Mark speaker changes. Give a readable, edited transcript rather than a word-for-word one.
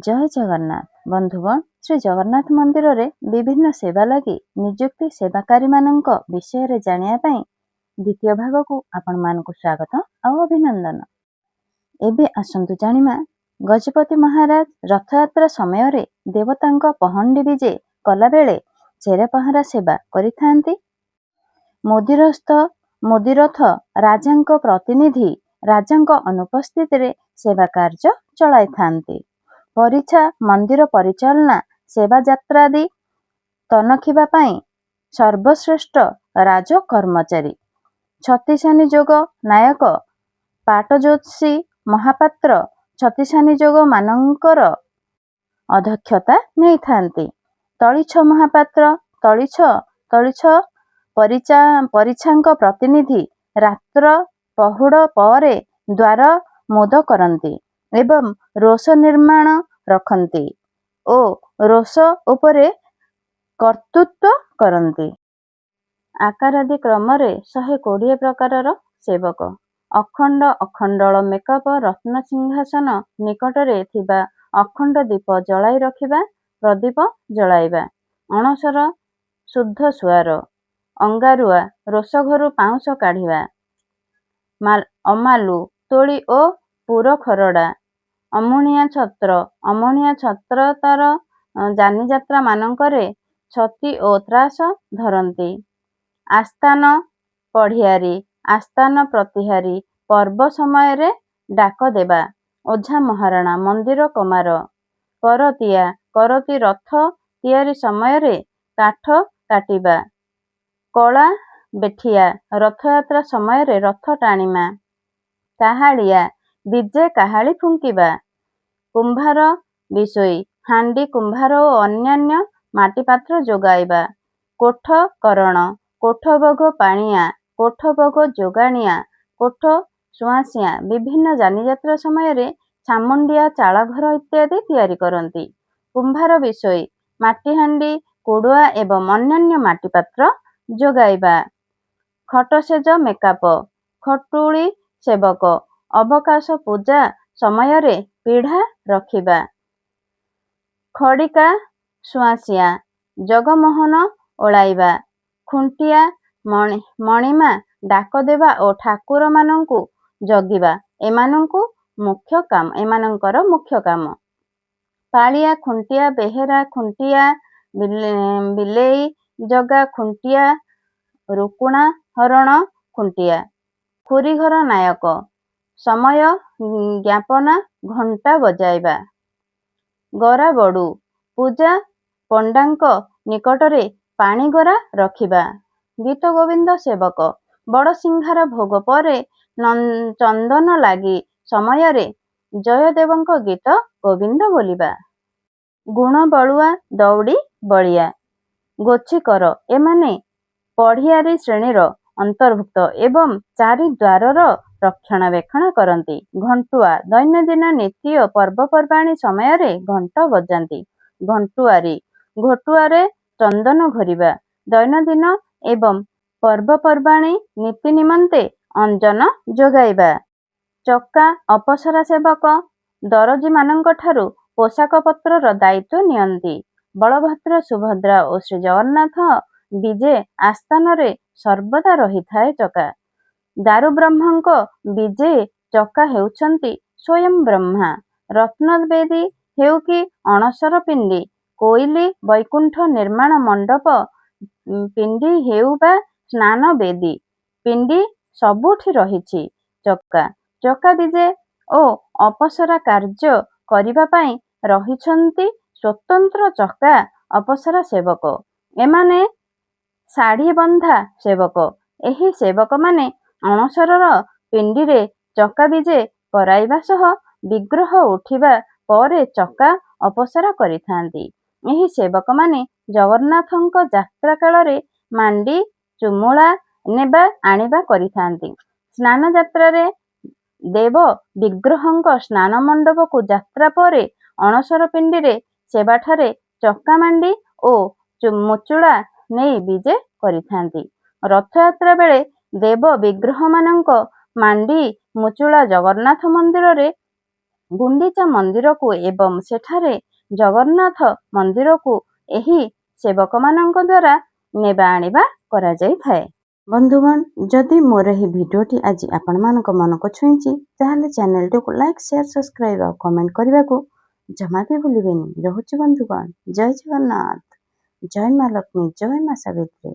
Speaker 1: ଜୟ ଜଗନ୍ନାଥ ବନ୍ଧୁଗଣ, ଶ୍ରୀ ଜଗନ୍ନାଥ ମନ୍ଦିରରେ ବିଭିନ୍ନ ସେବା ଲାଗି ନିଯୁକ୍ତି ସେବାକାରୀମାନଙ୍କ ବିଷୟରେ ଜାଣିବା ପାଇଁ ଦ୍ୱିତୀୟ ଭାଗକୁ ଆପଣମାନଙ୍କୁ ସ୍ୱାଗତ ଆଉ ଅଭିନନ୍ଦନ। ଏବେ ଆସନ୍ତୁ ଜାଣିବା, ଗଜପତି ମହାରାଜ ରଥଯାତ୍ରା ସମୟରେ ଦେବତାଙ୍କ ପହଣ୍ଡି ବିଜେ କଲାବେଳେ ଛେରାପହଁରା ସେବା କରିଥାନ୍ତି। ମୁଦିରସ୍ତ, ମୁଦିରଥ ରାଜାଙ୍କ ପ୍ରତିନିଧି ରାଜାଙ୍କ ଅନୁପସ୍ଥିତିରେ ସେବା କାର୍ଯ୍ୟ ଚଳାଇଥାନ୍ତି। ପରିଛା, ମନ୍ଦିର ପରିଚାଳନା, ସେବା ଯାତ୍ରାଦି ତନଖିବା ପାଇଁ ସର୍ବଶ୍ରେଷ୍ଠ ରାଜ କର୍ମଚାରୀ। ଛତିଶାନିଯୋଗ ନାୟକ, ପାଟଜ୍ୟୋତିଷୀ ମହାପାତ୍ର ଛତିଶାନିଯୋଗ ମାନଙ୍କର ଅଧ୍ୟକ୍ଷତା ନେଇଥାନ୍ତି। ତଳିଛ ମହାପାତ୍ର, ତଳିଛ ତଳିଛ ପରିଛାଙ୍କ ପ୍ରତିନିଧି ରାତ୍ର ପହୁଡ଼ ପରେ ଦ୍ୱାର ମୁଦ କରନ୍ତି ଏବଂ ରୋଷ ନିର୍ମାଣ ରଖନ୍ତି ଓ ରୋଷ ଉପରେ କର୍ତ୍ତୃତ୍ୱ କରନ୍ତି। ଆକାରାଦି କ୍ରମରେ 120 ପ୍ରକାରର ସେବକ। ଅଖଣ୍ଡ, ଅଖଣ୍ଡଳ ମେକାପ ରତ୍ନସିଂହାସନ ନିକଟରେ ଥିବା ଅଖଣ୍ଡ ଦୀପ ଜଳାଇ ରଖିବା, ପ୍ରଦୀପ ଜଳାଇବା। ଅଣସର ସୁଦ୍ଧସୁଆର, ଅଙ୍ଗାରୁଆ ରୋଷଘରୁ ପାଉଁଶ କାଢ଼ିବା, ଅମାଲୁ ତୋଳି ଓ ପୁର ଖରଡ଼ା, ଅମୁଣିଆ ଛତ୍ର, ଅମୁଣିଆ ଛତ୍ର ତାର ଯାନିଯାତ୍ରା ମାନଙ୍କରେ ଛତି ଓ ତ୍ରାସ ଧରନ୍ତି। ଆସ୍ଥାନ ପଢ଼ିଆରୀ, ଆସ୍ଥାନ ପ୍ରତିହାରୀ ପର୍ବ ସମୟରେ ଡାକ ଦେବା, ଓଝା ମହାରଣା, ମନ୍ଦିର କମାର, କରତିଆ, କରତି ରଥ ତିଆରି ସମୟରେ କାଠ କାଟିବା, କଳା ବେଠିଆ ରଥଯାତ୍ରା ସମୟରେ ରଥ ଟାଣିବା, କାହାଳିଆ ବିଜେ କାହାଳି ଫୁଙ୍କିବା, କୁମ୍ଭାର ବିଶୋଇ ହାଣ୍ଡି କୁମ୍ଭାର ଓ ଅନ୍ୟାନ୍ୟ ମାଟିପାତ୍ର ଯୋଗାଇବା, କୋଠ କରଣ, କୋଠଭୋଗ ପାଣିଆ, କୋଠଭୋଗ ଯୋଗାଣିଆ, କୋଠ ସୁଆଁସିଆ ବିଭିନ୍ନ ଯାନିଯାତ୍ରା ସମୟରେ ଛାମୁଣ୍ଡିଆ ଚାଳଘର ଇତ୍ୟାଦି ତିଆରି କରନ୍ତି। କୁମ୍ଭାର ବିଶୋଇ ମାଟିହାଣ୍ଡି, କୁଡ଼ୁଆ ଏବଂ ଅନ୍ୟାନ୍ୟ ମାଟିପାତ୍ର ଯୋଗାଇବା। ଖଟଶେଯ ମେକାପ, ଖଟୁଳି ସେବକ ଅବକାଶ ପୂଜା ସମୟରେ ପିଢ଼ା ରଖିବା, ଖଡ଼ିକା ସୁଆଁସିଆ ଜଗମୋହନ ଓଳାଇବା, ଖୁଣ୍ଟିଆ ମଣିମା ଡାକ ଦେବା ଓ ଠାକୁରମାନଙ୍କୁ ଜଗିବା ଏମାନଙ୍କୁ ମୁଖ୍ୟ କାମ ଏମାନଙ୍କର ମୁଖ୍ୟ କାମ। ପାଳିଆ ଖୁଣ୍ଟିଆ, ବେହେରା ଖୁଣ୍ଟିଆ, ବିଲେଇ ଜଗା ଖୁଣ୍ଟିଆ, ରୁକୁଣା ହରଣ ଖୁଣ୍ଟିଆ, ଖୁରିଘର ନାୟକ ସମୟ ଜ୍ଞାପନା ଘଣ୍ଟା ବଜାଇବା, ଗରାବଡ଼ୁ ପୂଜା ପଣ୍ଡାଙ୍କ ନିକଟରେ ପାଣିଗରା ରଖିବା, ଗୀତଗୋବିନ୍ଦ ସେବକ ବଡ଼ସିଂହାର ଭୋଗ ପରେ ଚନ୍ଦନ ଲାଗି ସମୟରେ ଜୟଦେବଙ୍କ ଗୀତ ଗୋବିନ୍ଦ ବୋଲିବା। ଗୁଣବଳୁଆ, ଦଉଡ଼ି ବଳିଆ, ଗୋଛିକର ଏମାନେ ପଢ଼ିଆରୀ ଶ୍ରେଣୀର ଅନ୍ତର୍ଭୁକ୍ତ ଏବଂ ଚାରି ଦ୍ୱାରର ରକ୍ଷଣାବେକ୍ଷଣ କରନ୍ତି। ଘଣ୍ଟୁଆ ଦୈନନ୍ଦିନ ନୀତି ଓ ପର୍ବପର୍ବାଣୀ ସମୟରେ ଘଣ୍ଟ ବଜାନ୍ତି। ଘଣ୍ଟୁଆରୀ ଘଟୁଆରେ ଚନ୍ଦନ ଘୋରିବା, ଦୈନନ୍ଦିନ ଏବଂ ପର୍ବପର୍ବାଣୀ ନୀତି ନିମନ୍ତେ ଅଞ୍ଜନ ଯୋଗାଇବା। ଚକା ଅପସରା ସେବକ ଦରଜୀମାନଙ୍କଠାରୁ ପୋଷାକପତ୍ରର ଦାୟିତ୍ୱ ନିଅନ୍ତି। ବଳଭଦ୍ର, ସୁଭଦ୍ରା ଓ ଶ୍ରୀଜଗନ୍ନାଥ ବିଜେ ଆସ୍ଥାନରେ ସର୍ବଦା ରହିଥାଏ ଚକା। ଦାରୁବ୍ରହ୍ମଙ୍କ ବିଜେ ଚକା ହେଉଛନ୍ତି ସ୍ୱୟଂ ବ୍ରହ୍ମା। ରତ୍ନବେଦୀ ହେଉ କି ଅଣସର ପିଣ୍ଡି, କୋଇଲି ବୈକୁଣ୍ଠ ନିର୍ମାଣ ମଣ୍ଡପ ପିଣ୍ଡି ହେଉ ବା ସ୍ନାନବେଦୀ ପିଣ୍ଡି, ସବୁଠି ରହିଛି ଚକା। ଚକା ବିଜେ ଓ ଅପସରା କାର୍ଯ୍ୟ କରିବା ପାଇଁ ରହିଛନ୍ତି ସ୍ୱତନ୍ତ୍ର ଚକା ଅପସରା ସେବକ। ଏମାନେ ଶାଢ଼ିବନ୍ଧା ସେବକ। ଏହି ସେବକମାନେ ଅଣସରର ପିଣ୍ଡିରେ ଚକା ବିଜେ କରାଇବା ସହ ବିଗ୍ରହ ଉଠିବା ପରେ ଚକା ଅପସରା କରିଥାନ୍ତି। ଏହି ସେବକମାନେ ଜଗନ୍ନାଥଙ୍କ ଯାତ୍ରା କାଳରେ ମାଣ୍ଡି ଚୁମୁଳା ନେବା ଆଣିବା କରିଥାନ୍ତି। ସ୍ନାନଯାତ୍ରାରେ ଦେବ ବିଗ୍ରହଙ୍କ ସ୍ନାନମଣ୍ଡପକୁ ଯାତ୍ରା ପରେ ଅଣସର ପିଣ୍ଡିରେ ସେବାଠାରେ ଚକା ମାଣ୍ଡି ଓ ମୁଚୁଳା ନେଇ ବିଜେ କରିଥାନ୍ତି। ରଥଯାତ୍ରା ବେଳେ ଦେବ ବିଗ୍ରହମାନଙ୍କ ମାଣ୍ଡି ମୁଚୁଳା ଜଗନ୍ନାଥ ମନ୍ଦିରରେ ଗୁଣ୍ଡିଚା ମନ୍ଦିରକୁ ଏବଂ ସେଠାରେ ଜଗନ୍ନାଥ ମନ୍ଦିରକୁ ଏହି ସେବକମାନଙ୍କ ଦ୍ୱାରା ନେବା ଆଣିବା କରାଯାଇଥାଏ। ବନ୍ଧୁଗଣ, ଯଦି ମୋର ଏହି ଭିଡ଼ିଓଟି ଆଜି ଆପଣମାନଙ୍କ ମନକୁ ଛୁଇଁଛି, ତାହେଲେ ଚ୍ୟାନେଲଟିକୁ ଲାଇକ୍, ସେୟାର, ସବସ୍କ୍ରାଇବ୍ ଆଉ କମେଣ୍ଟ କରିବାକୁ ଜମା ବି ଭୁଲିବେନି। ରହୁଛି ବନ୍ଧୁଗଣ, ଜୟ ଜଗନ୍ନାଥ, ଜୟ ମା ଲକ୍ଷ୍ମୀ, ଜୟ ମା ସାବିତ୍ରୀ।